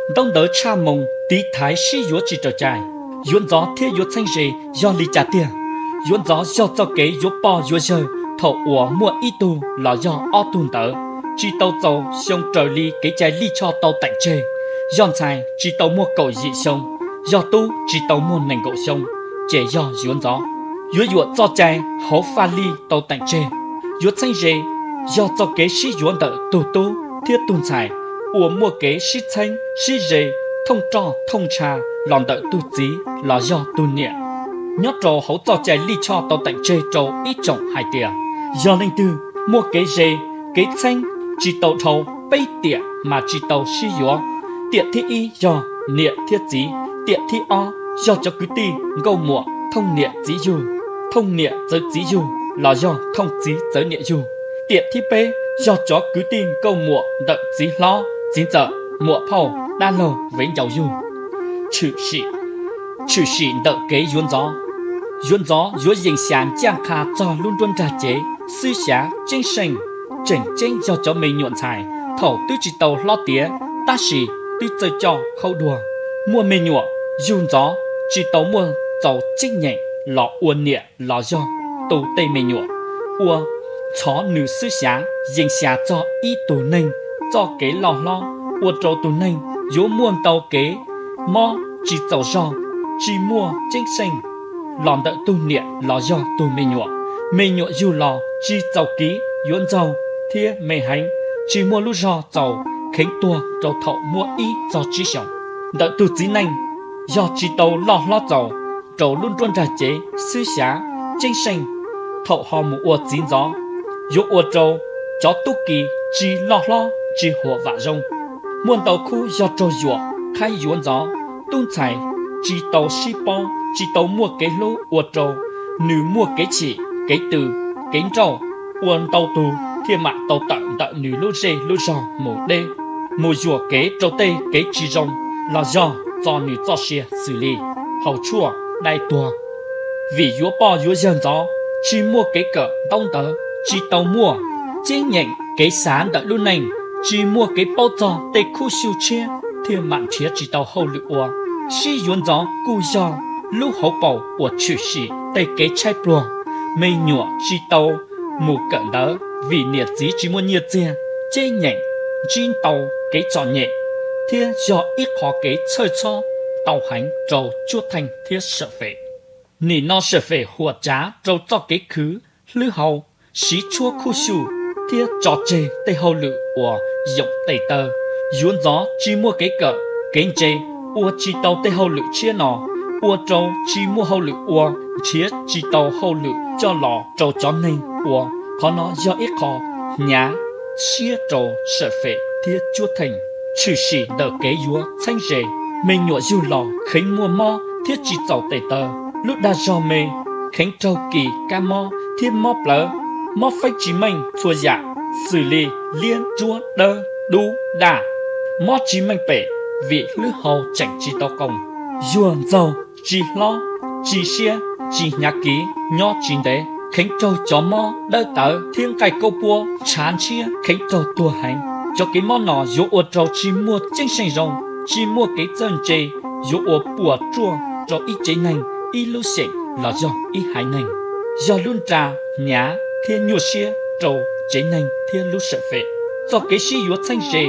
Ntaub ntawv tshaj moo tiv thaiv sib yuav tsis raws cai. Yuav ntxov thiab yuav txheeb ze yog li cas tiag? Yuav ntxov yog txoj kev yuav poj yuav yawg thaum uas muaj ib tug los yog ob tug ntawd tsis tau txaus xyoo raws li kev cai lij choj tau teem tseg. Yog ntxhais tsis tau muaj kaum yim xyoo, yog tub tsis tau muaj nees nkaum xyoo, ces yog yuav ntxov. Yuav yuam txoj cai hauv faj lij tau teem tseg. Yuav txheeb ze yog txoj kev sib yuav ntawm tug tub thiab tug ntxhais uas muaj kev sib txheeb sib ze thooj roj thooj ntsha los ntawm tug txiv los yog tug niam. Nyob rau hauv txoj cai lij choj tau teem tseg rau ib tsoom hais tias, yog leej twg muaj kev ze, kev txheeb tsis tau dhau peb tiam mas tsis tau sib yuav. Tiam thib ib yog niam thiab txiv, tiam thib ob yog cov kwv tij nkauj muam thooj niam txiv yug, thooj niam txawv txiv yug los yog thooj txiv txawv niam yug. Tiam thib peb yog cov kwv tij nkauj muam ntawm txiv hlob txiv ntxawm, muam phauj, dab laug vev ncaus yug. Tshwm sim ntawm kev yuav ntxov. Yuav ntxov yuav yees xyas ncaj qha txog lub nruab nrag cev, xwb xyav, ceeb seej. Tseem ceeb yog cov me nyuam ntxhais thaum twb tsis tau hlob tiav tab sis twb txawj coj khaub dua, muaj me nyuam yug ntxov tsis tau muaj txaus ceeb nyeem los ua niam los yog tu tej me nyuam, ua txhov nws xwb xyav yees xyas txog ib tug neeg txoj kev loj hlob, ua rau tus neeg yuav muaj ntau kev mob tsis txaus zog, tsis muaj ceeb seej los ntawm tug niam los yog tug me nyuam. Me nyuam yug los tsis txaus kiv yuav ntxaug thiab me heev, tsis muaj lub zog txaus kheev tuag rau thaum muaj ib txog tsib xyoos. Ntawm tug txiv neej yog tsis tau loj hlob txaus rau lub nruab nrag cev, xwb xyav, ceeb seej, thaum ho mus ua txiv ntxov yuav ua rau cov tub ki tsis loj hlob tsis huam vam zoo. Muaj ntau khub yog raug yuam qhaib yuav ntxov, tub ntxhais tsis tau sib paub tsis tau muaj kev hlub ua rau nws muaj kev chim kev tw, kev nrauj, ua ntau tug thiaj mam tau tawm ntawm nws lub zej lub zog mus deb, mus yuam kev rau tej kev tsis zoo los yog txo nws txoj sia xws li haus tshuaj, dai tuag. Vim yuav poj yuav yawg ntxov tsis muaj kev kawm ntaub ntawv, tsis tau muaj ceeb nyeem kev xav ntawm lub neej, tsis muaj kev paub txog tej khub xyuj tshiab thiaj mam nrhiav tsis tau hauj lwm ua. Sib yuav ntxov kuj yog lub hauv paus uas tshwm sim tej kev tshaib pluag. Me nyuam tsis tau mus kawm ntawv vim niam txiv tsis muaj nyiaj txiag, ceeb nyeem ntsib ntau kev txom nyem thiab yog ib qho kev txhawj txhob tau heev rau cuab theej thiab sawm fem. Nim no sawm fem huam tsav rau txoj kev khwv hlwb hau, siv tshuab khuj xyuj thiab tso tseg tej hauj lwm uas yoom tes taw. Yuav ntxov tsis muaj kev kawm kev ntse, ua tsis tau tej hauj lwm tshiab no, ua rau tsis muaj hauj lwm ua, nrhiav tsis tau hauj lwm coj los rau cov neeg ua. Qhov no yog ib qho hnyav siab rau sawm fem thiab cuab theej. Tshwm sim ntawm kev yuav txheeb ze. Me nyuam yug los kheev muaj mob thiab tsis txaus tes taw. Lub dag zog me kheev raug kis kab mob thiab mob plawv, mob feeb tsis meej txhua yam xws li liab ntsuab dawb dub daj, mob tsis meej pem vim hlwb hau tseem tsis tau qoo. Yuav ntxaug tsis hlob, tsis siab tsis hnyav kiv, nyob tsis ntev kheev raug cov mob dawb tawv thiab nqaij kaub puab ntshav ntshiab, kheev raug tuag heev. Cov kev mob no yuav ua rau tsis muaj ceeb seej zoo, tsis muaj kev txawj ntse, yuav ua puas tsuaj rau ib tsev neeg, ib lub xeem los yog ib haiv neeg. Yog lub nra hnyav thiab nyuaj siab rau tsev neeg thiab lub sawm fem. Txoj kev sib yuav txheeb ze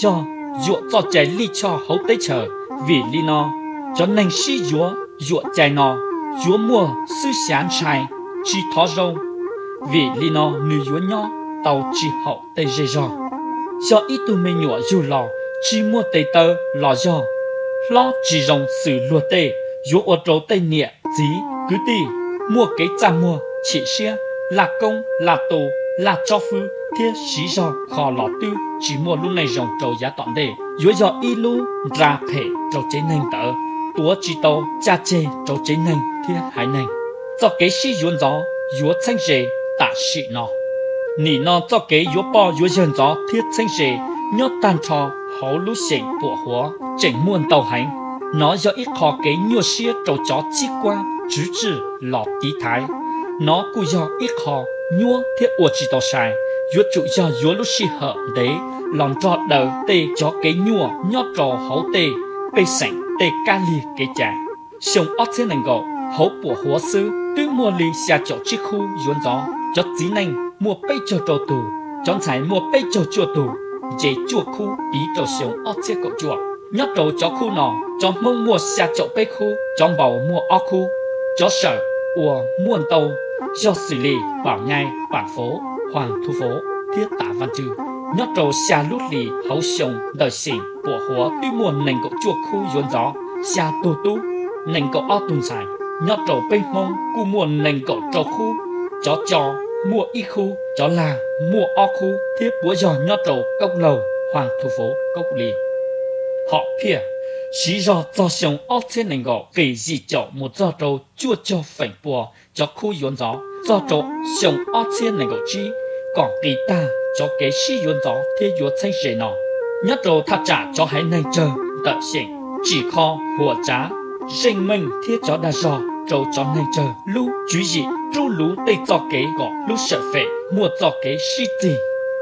yog yuam txoj cai lij choj hauv teb chaws. Vim li no, cov neeg sib yuav yuam cai no yuav muaj xwb xyav ntshai, tsis thov zoo, vim li no nws yuav nyob tau tsis haum tej zej zog. Yog ib tug me nyuam yug los tsis muaj tes taw los yog hlob tsis zoo xws luag tej, yuav ua rau tej niam txiv kwv tij muaj kev txaj muag, chim siab, laj koob laj tu, laj tsob fwb thiab siv zog kho los twb tsis muaj lub neej zoo rau yav tom ntej. Yuav yog ib lub nra phem rau tsev neeg ntawd, tuav tsis tau caj ceg rau tsev neeg thiab haiv neeg. Txoj kev sib yuav ntxov yuav txheeb ze tam sim no. Nim no txoj kev yuav poj yuav yawg ntxov thiab txheeb ze nyob tag nrho hauv lub xeem Puam Huav tseem muaj ntau heev. Nov yog ib qho kev nyuaj siab rau cov txib kuab tswv tswj los tiv thaiv. Nov kuj yog ib qho nyuab thiab ua tsis tau sai. yuav tsum yog yuav lub sij hawm ntev los nrog daws tej cov kev nyuaj nyob rau hauv tej pej xeem tej kab lig kev cai. Xyoo ob txhiab nees nkaum hauv Puam Huav xwb twb muaj li xya caum tsib khub yuav ntxov, cov txiv neej muaj peb caug rau tug, cov ntxhais muaj peb caug cuaj tug, nce cuaj khub piv rau xyoo ob txhiab kaum cuaj. Nyob rau cov khub no, cov Hmoob muaj xya caum peb khub, cov Npaus muaj ob khub. Cov sawm uas muaj ntau yog xws li Pam Nyai, Pam Fov, Huas Thu Fov thiab Tav Vaj Ntswg. Nyob rau xya lub hlis hauv xyoo ntawm xeem Puam Huav twb muaj nees nkaum cuaj khub yuav ntxov, xya tug tub, nees nkaum ob tug ntxhais. Nyob rau peb Hmoob kuj muaj nees nkaum rau khub, cov Co muaj ib khub, cov Lag muaj ob khub thiab puav yog nyob rau Koob Laug, Huas Thu Fov, Koob Lis. Hom phiaj, siv zog txog xyoo ob txhiab nees nkaum qis yim caum mus txog rau cuaj caug feem pua cov khub yuav ntxov. Txog rau xyoo ob txhiab nees nkaum tsib kom qis tag cov kev sib yuav ntxov thiab yuav txheeb ze no. Nyob rau thaj tsam cov haiv neeg tsawg ntawm xeem tsim kho huam tsav zeej meej thiab cov dag zog rau cov neeg tsawg lub tswv yim rub luv tej txoj kev kom lub sawm fem muaj txoj kev sib txig,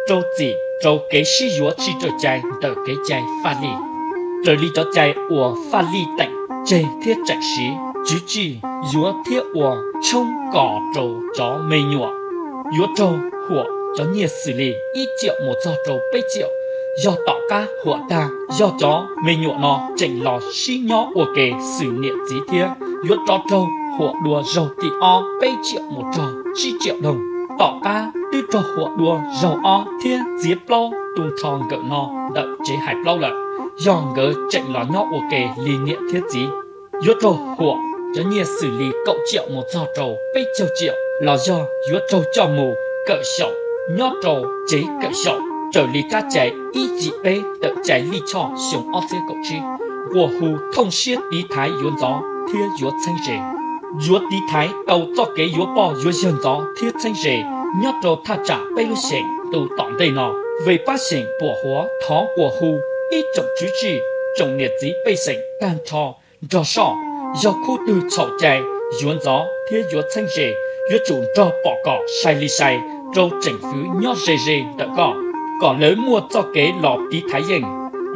rau txim rau kev sib yuav tsis raws cai ntawm kev cai faj lij. Raws li cov cai uas faj lij teem tseg thiab tseem siv, tswv tsij yuav thiab ua tshoob kos rau cov me nyuam yuav raug huam cov nyiaj xws li ib ciam mus txog rau peb ciam. Yog tom qab huam tag, yog cov me nyuam no tseem los sib nyob ua ke xws niam txiv thiab, yuav rov raug huam dua zaug tim ob peb ciam mus rog tsib ciam doog. Tom qab twb raug huam dua zaug ob thiab txiav plaub tu nrho nkawm no ntawm tsev hais plaub lawm, yog nkawd tseem los nyob ua ke li niam thiab txiv, yuav raug huam cov nyiaj xws li kaum ciam mus txog rau peb caug ciam, los yog yuav raug coj mus kawm xyaum nyob rau tsev kawm xyaum raws li kab cai ib yim peb ntawm cai lij choj xyoo ob txhiab kaum tsib, uas hu thooj siab tiv thaiv yuav ntxov thiab yuav txheeb ze. Yuav tiv thaiv tau txoj kev yuav poj yuav yawg ntxov thiab txheeb ze nyob rau thaj tsam peb lub xeem tus tom ntej no, vim pab xeem Puam Huav thov uas hu ib tsoom tswv tsij, tsoom niam txiv pej xeem tag nrho nrog soj, yog khub twg txhaum cai yuav ntxov thiab yuav txheeb ze, yuav tsum nrog pom kom sai li sai rau tseem fwv nyob ze ze ntawm koj, kom lawv muaj txoj kev los tiv thaiv yeej,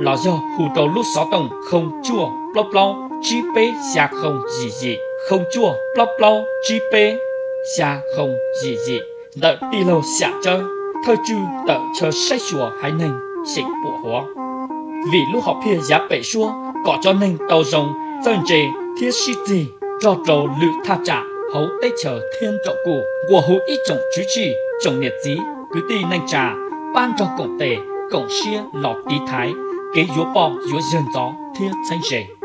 los yog hu rau lub xov tooj khoo cuaj plaub plaub tsib peb xya khoo yim yim, khoo cuaj plaub plaub tsib peb xya khoo yim yim, ntawm tij laug Xyam Tsawb, thawj tswj tawm chaw saib xyuas haiv neeg xeem Puam Huav. Vim lub hom phiaj yav pem suab kom cov neeg tau zoo, txawj ntse thiab sib txig nrog rau lwm thaj tsam hauv teb chaws thiab nraum kuj, uas hu ib tsoom tswv tsij, tsoom niam txiv kwv tij neej tsa pab nrog koom tes koom siab los tiv thaiv kev yuav poj yuav yawg ntxov thiab txheeb ze.